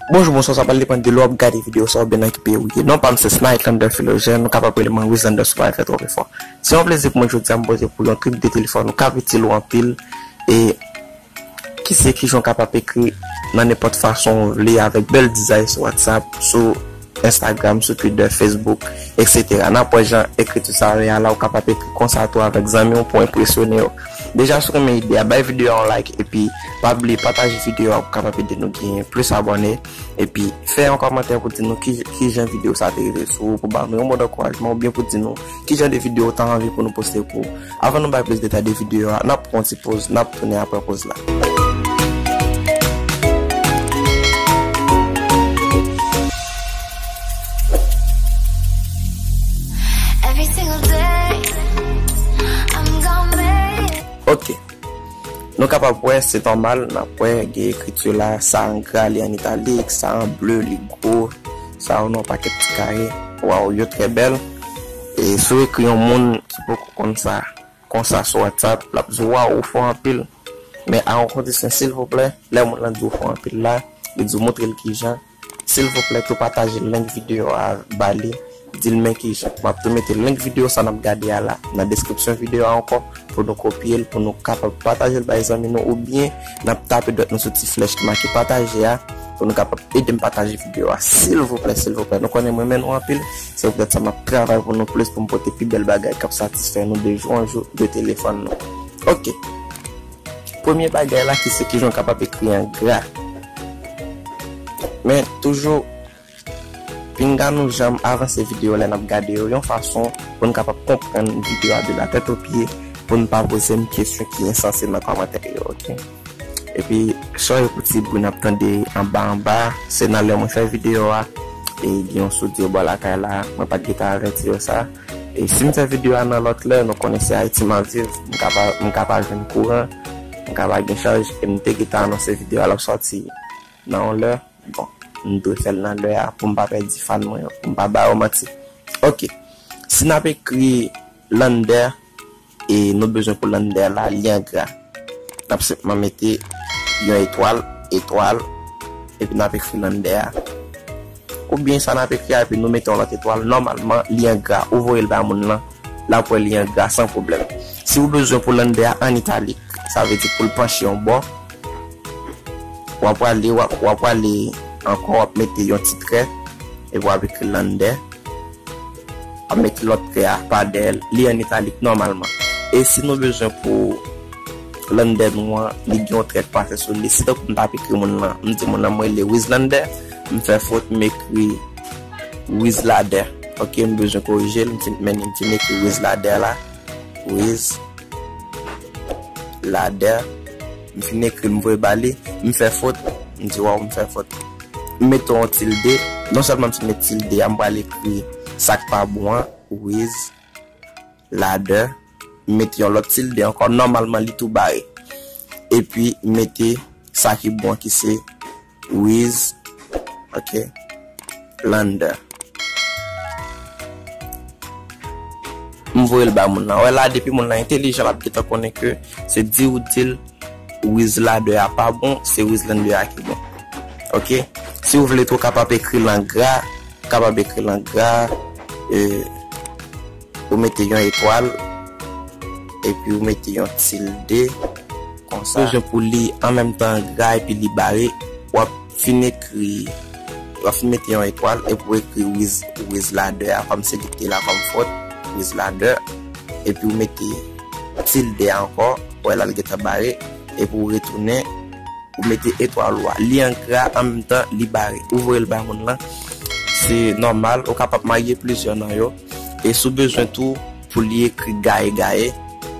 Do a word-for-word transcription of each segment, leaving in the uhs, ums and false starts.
Bonjou, bonswa, sa pral depann de lè w ap gade videyo sa oubyen nan ki peyi w ye. Non pa m se Snight Lander Philogène, ou kapab rele mwen Wislander si w pa vle fè twòp efò. Se yon plezi pou mwen jodi a m poze pou yon trip de telefòn ou k ap itil ou anpil. E ki se kijan w kapab ekri nan nenpòt fason w vle avèk bèl dizay sou WhatsApp, sou Instagram, sou Twitter, Facebook, etsetera. N ap wè jan ekriti sa yo ye a la, ou kapab ekri konsa tou avèk zanmi w pou enpresyone yo. Deja, si w renmen ide a, bay videyo a yon like, epi pa bliye pataje videyo a pou kapab ede nou genyen plis abòne. Epi fè yon kòmantè pou di nou ki, ki jan videyo sa te rive sou ou, pou ba nou yon mo dankourajman, oubyen pou di nou ki jan de videyo w ta anvi pou nou poste pou ou. Avan nou bay plis detay de videyo a, n ap pran yon ti poz, n ap tounen apre poz la. Every single day, I'm gonna make it. Ok. Nou kapab wè, se nòmal, n ap wè, gen ekriti la, sa an gra, li an italik, sa an ble, li gwo, sa yo nan yon pakèt ti kare. Waw, yo trè bèl. E si w ekri yon moun ki poko konn sa, konsa sou WhatsApp, l ap di, "Waw, ou fò anpil." Men a yon kondisyon, silvouplè, lè moun lan di w fò anpil la, li di w montre l kijan. Silvouplè, tou pataje link videyo a ba li, di l men kijan. M ap tou mete link videyo sa n ap gade a la nan deskripsyon videyo a ankò, pou nou kopye l, pou nou kapab pataje l bay zanmi nou, oubyen n ap tape dwèt nou sou ti flèch ki make pataje a, pou nou kapab ede m pataje videyo a. Silvouplè, silvouplè, nou konnen m renmen nou anpil, se poutèt sa m ap travay pou nou plis, pou m pote pi bèl bagay k ap satisfè nou de jou an jou de telefòn nou. Ok. Premye bagay la ki se kijan w kapab ekri an gra. Men toujou, pinga nou janm avanse videyo lè n ap gade yo yon fason pou n kapab konprann videyo a de la tèt o pye, pou n pa poze m kesyon ki ensanse nan kòmantè yo, ok? Epi, sonje pou ti bri n ap tande anba anba, se nan lè mwen fè videyo a, e gen yon soudi bò lakay la, mwen pa t gentan avèti yo sa. E si m fè videyo a nan lòt lè, nou konnen se Ayiti m ap viv, m ka pa, m ka pa jwenn kouran, m ka pa gen chaj, e m te gentan anonse videyo a l ap sòti nan yon lè. Bon, m dwe fè l nan lè a pou m pa pèdi fan mwen yo, pou m pa ba yo manti. Ok, si n ap ekri Lander, e nou bezwen pou Lander la, li an gra. N ap senpman mete yon etwal, etwal, epi n ap ekri Lander a. Oubyen sa n ap ekri a, epi nou mete yon lòt etwal, nòmalman, li an gra. Ou voye l ba moun lan, l ap wè li an gra san pwoblèm. Si ou bezwen pou Lander a an italik, sa vle di pou l panche yon bò, w ap prale, w ap, w ap prale ankò, w ap mete yon ti trè, epi w ap ekri Lander. W ap mete lòt trè a pa dèyè l, li an italik nòmalman. E si nou bezwen pou Lander nou an, li gen yon trè k pase sou li. Si tankou m t ap ekri moun lan, m di moun lan mwen rele Wizlander, m fè fot, m ekri Wizlader. Ok, m bezwen korije l, m fin, men m fin ekri Wizlader la. Wiz Lader. M fin ekri l, m voye ba li, m fè fot, m di, "Waw, m fè fot." M mete yon tilde, non sèlman m fin met tilde a, m pral ekri sa k pa bon an, Wiz Lader. M mete yon lòt tilde ankò, nòmalman li tou bare. Epi m mete sa ki bon an ki se Wiz, ok, Lander. M voye l ba moun lan. Wè la, depi moun lan entelijan, l ap gentan konnen ke se di ou di l Wizlander a pa bon, se Wizlander a ki bon. Ok? Si w vle tou, w kapab ekri l an gra, w kapab ekri l an gra, e, ou mete yon etwal, epi ou mete yon tilde, konsa. Bezwen pou li an menm tan gra epi li bare, w ap fin ekri, w ap fin mete yon etwal, epi w ekri Wiz, Wizlander a, kòm se li ki te la kòm fot, Wizlander, epi w mete tilde a ankò, wè la l gentan bare, epi w retounen, ou mete etwal ou a. Li an gra, an menm tan, li bare. Ou voye l bay moun lan. Se nòmal, ou kapab marye plizyè nan yo. E si w bezwen tou pou li ekri gaye gaye,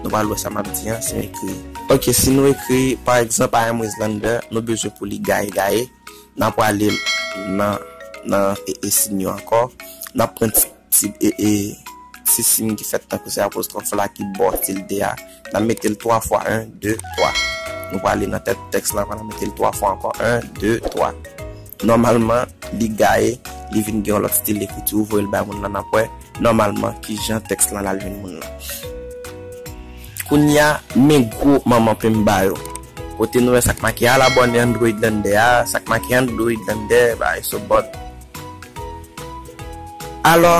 nou pral wè sa m ap di an, si m ekri. Ok, si nou ekri, pa egzanp, I am Wizlander, nou bezwen pou li gaye gaye. N a prale nan, nan e, e siy yo ankò. N a pran ti, ti, e, e, ti siy ki fèt tankou se apostwòf la ki bò tilde a. N a mete l twa fwa, en, de, twa. Nou prale nan tèt tèks la ankò, n a mete l twa fwa ankò, en, de, twa. Nòmalman, li gaye, li vin gen yon lòt estil ekriti, ou voye l bay moun lan, n ap wè nòmalman kijan tèks lan al jwenn moun lan. Kounye a, men gwo manman pen m ba yo. Kote nou wè sa k make al abòne Android Lander a, sa k make Android Lander, bagay so bòt. Alò,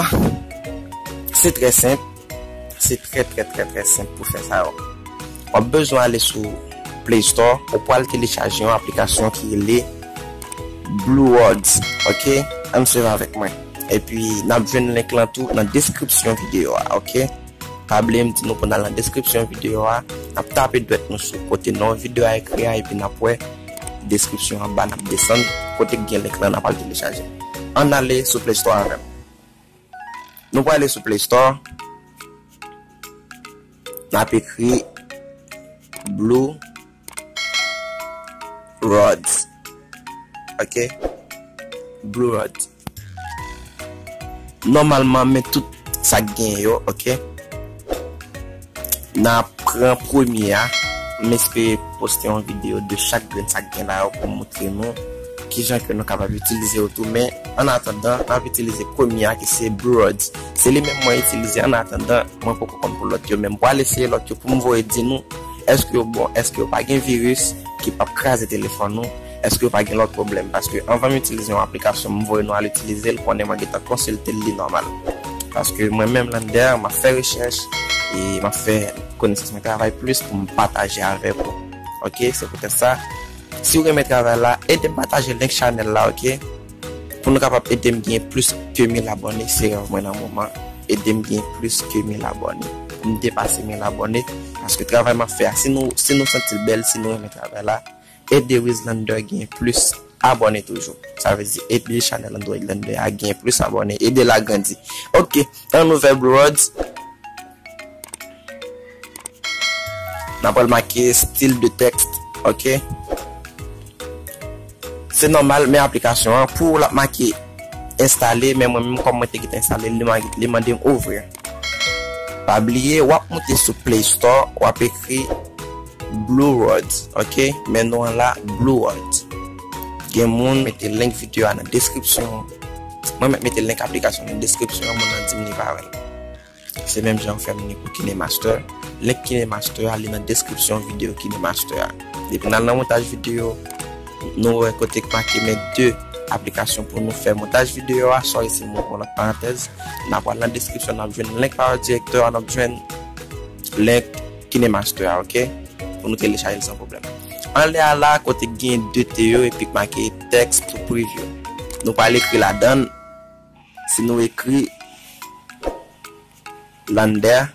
se trè senp, se trè, trè, trè, trè senp pou fè sa yo. W ap bezwen ale sou Play Store, ou pral telechaje yon aplikasyon ki rele Blue Roads, ok? Ann swiv avèk mwen. Epi, n ap jwenn link lan tou nan deskripsyon videyo a, ok? Pa bliye m di nou pou n al nan deskripsyon videyo a, n ap tape dwèt nou sou kote non videyo a ekri a, epi n ap wè deskripsyon anba, n ap desann kote k gen link lan, n ap al telechaje. Ann ale sou Play Store avè m. Nou prale sou Play Store, n ap ekri Blue Roads. Ok? Blue Roads. Nòmalman, men tout sa k gen yo, ok? N a pran premye a. M espere poste yon videyo de chak grenn sa k gen la yo pou m montre nou kijan ke nou kapab itilize yo tou. Men, an atandan, n ap itilize premye a ki se Blue Roads. Se li menm mwen itilize. An atandan, mwen poko konn pou lòt yo, men m pral eseye lòt yo pou m voye di nou èske yo bon, èske yo pa gen viris ki p ap kraze telefòn ou, èske yo pa gen lòt pwoblèm. Paske anvan m itilize yon aplikasyon, m voye nou al itilize l, konnen mwen gentan konsilte l, li nòmal. Paske mwen menm, Lander, m ap fè rechèch e m ap fè konesans mwen travay plis pou m pataje avèk ou. Ok, se poutèt sa, si w renmen travay la, ede m pataje link chanèl la, ok? Pou nou kapab ede m gen plis ke mil abòne, se rèv mwen nan moman. Ede m gen plis ke mil abòne. Pou m depase mil abòne. Paske travay m ap fè a, si nou, si nou santi l bèl, si nou renmen travay la, ede Wiz Lander gen plis abòne toujou. Sa vle di ede chanèl Android Lander a gen plis abòne, ede l agrandi. Ok, ann ouvè Blue Roads. N ap pral make stil de tèks, ok? Se nòmal, men aplikasyon an, pou l ap make enstale, men mwen menm, kòm mwen te gentan enstale l, li ma-, li mande m ouvri. Pa bliye, w ap moute sou Play Store, w ap ekri Blue Roads, ok? Men non an la, Blue Roads. Gen moun mete link videyo a nan deskripsyon. Mwen mèt mete link aplikasyon nan deskripsyon an, moun nan di m li pa wè l. Se menm jan yo fè m ni pou KineMaster. Link KineMaster a, li nan deskripsyon videyo KineMaster a. Depi n al nan montaj videyo, nou wè kote k make men de aplikasyon pou nou fè montaj videyo a. Sòry si m ouvri yon lòt parantèz. N ap pral nan deskripsyon, n ap jwenn link Power Director a, n ap jwenn link KineMaster a, ok? Pou nou telechaje l san pwoblèm. Anlè a la, kote k gen de T yo epi k make text to preview. Nou pral ekri ladan l. Si nou ekri Lander,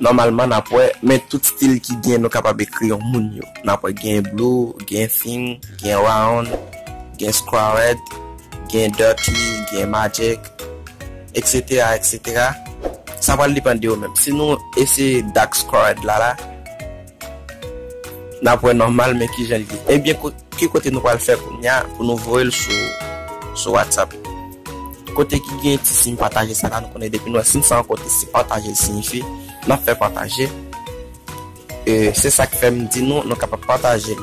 nòmalman, n ap wè, men tout stil ki gen, nou kapab ekri yon moun yo. N ap wè gen blue, gen thin, gen round, gen squared, gen dirty, gen magic, et cetera, et cetera. Sa pral depann de ou menm. Si nou eseye dark squared la, la, n ap wè nòmal, men kijan l ye. Ebyen, ko-, ki kote nou pral fè kounye a pou nou voye l sou, sou WhatsApp? Kote ki gen ti siy pataje sa la, nou konnen depi nou wè siy sa an kote, se pataje l siyifi, n ap fè pataje. E se sa k fè m di nou, nou kapab pataje l.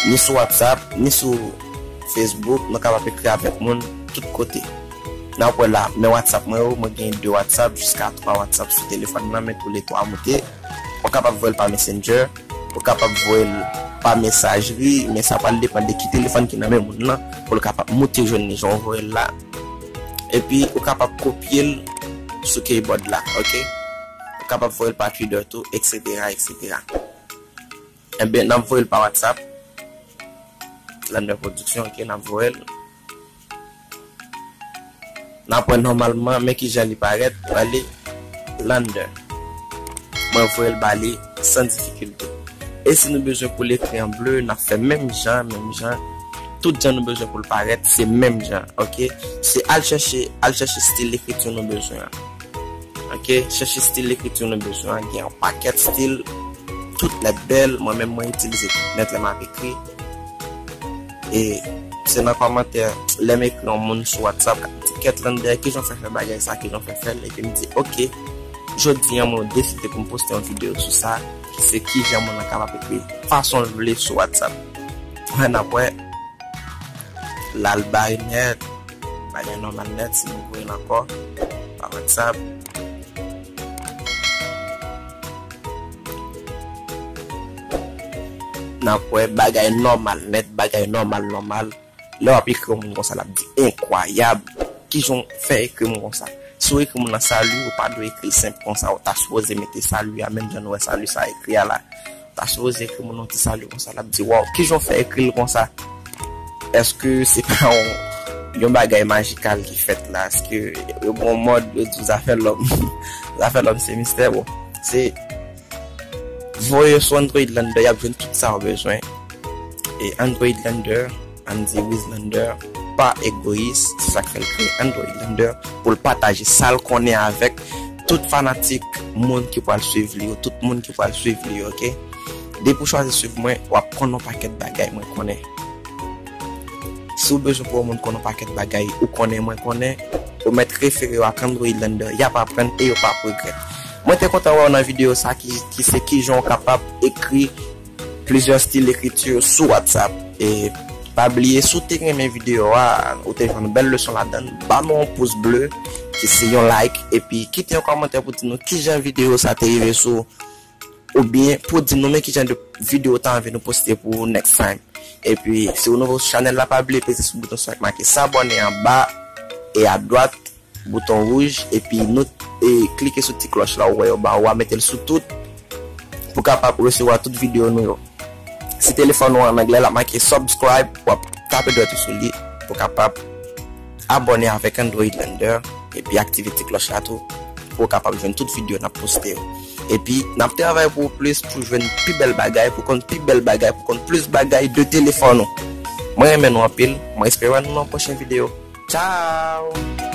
Ni sou WhatsApp, ni sou Facebook, nou kapab ekri avèk moun tout kote. N ap wè la, men WhatsApp mwen yo, mwen gen de WhatsApp, jiska twa WhatsApp sou telefòn nan, men toulètwa moute. Ou kapab voye l pa Messenger, ou kapab voye l pa mesajri, men sa pral depann de ki telefòn ki nan men moun nan, pou l kapab moute jwenn li jan w voye l la. Epi, ou kapab kopye l sou keyboard la, ok? Ou kapab voye l pa Twitter tou, et cetera, et cetera. Enben, n ap voye l pa WhatsApp. Lander Production, ok, n ap voye l. N ap wè nòmalman, men kijan li parèt, rele Lander. Mwen voye l ba li san difikilte. E si nou bezwen pou l ekri an ble, n ap fè menm jan, menm jan. Tout jan nou bezwen pou l parèt, se menm jan, ok? Se al chèche, al chèche stil ekriti nou bezwen an. Ok, chèche stil ekriti nou bezwen an, gen yon pakèt stil, tout nèt bèl, mwen menm mwen itilize tout nèt lè m ap ekri. E se nan kòmantè, lè m ekri yon moun sou WhatsApp, k ap di, "Kèt Lander, kijan w fè fè bagay sa, kijan w fè fè l?" Epi m di, "Ok, jodi a mwen deside pou m poste yon videyo sou sa, ki se kijan moun nan kapab ekri fason l vle sou WhatsApp." Ann ap wè, l al bay nèt, bagay nòmal nèt, si nou voye l ankò pa WhatsApp. n ap wè bagay nòmal nèt, bagay nòmal nòmal. Lè w ap ekri yon moun konsa, l ap di, enkwayab, kijan w fè ekri m konsa? Si w ekri moun nan sali, ou pa dwe ekri l senp konsa, ou ta sipoze mete sali a, menm jan nou wè sali sa ekri a la. Ou ta sipoze ekri moun nan ti sali konsa, l ap di, waw, kijan w fè ekri l konsa? Èske se pa yon, yon bagay majikal ki fèt la? Èske yo gen yon mòd, yo di zafè lòm, zafè lòm se mistè? Bon, se voye sou Android Lender, y ap jwenn tout sa w bezwen. E Android Lender, Andy Wislander, pa egoyis, se sa k fè l kreye Android Lender, pou l pataje sa l konnen avèk tout fanatik, moun ki pral swiv li yo, tout moun ki pral swiv li yo, oke? Depi w chwazi swiv mwen, w ap konn yon pakèt bagay mwen konnen. Si w bezwen pou yon moun konn yon pakèt bagay ou konnen mwen konnen, ou mèt refere w ak Android Lender, y ap aprann e yo p ap regrèt. Mwen te kontan wè w nan videyo sa ki, ki se kijan w kapab ekri plizyè stil ekriti sou WhatsApp. E pa bliye, si w te renmen videyo a, ou te jwenn bèl leson ladan l, ba nou yon pous ble, ki se yon like, epi kite yon kòmantè pou di nou kijan videyo sa te rive sou ou, oubyen pou di nou men kijan de videyo w ta anvi nou poste pou ou next time. Epi, si w nouvo sou chanèl la, pa bliye peze sou bouton sa k make s'abonner anba e adwat, bouton wouj, epi nou, e klike sou ti klòch la ou wè yo ba ou a, mete l sou tout, pou kapab resevwa tout videyo nou yo. Si telefòn ou an anglè, l ap make subscribe, w ap tape dwèt ou sou li, pou kapab abòne avèk Android Lender, epi aktive ti klòch la tou, pou w kapab jwenn tout videyo n ap poste yo. Epi, n ap travay pou ou plis, pou jwenn pi bèl bagay, pou konn pi bèl bagay, pou konn plis bagay de telefòn ou. Mwen renmen nou anpil, mwen espere wè nou nan pwochen videyo. Tchao!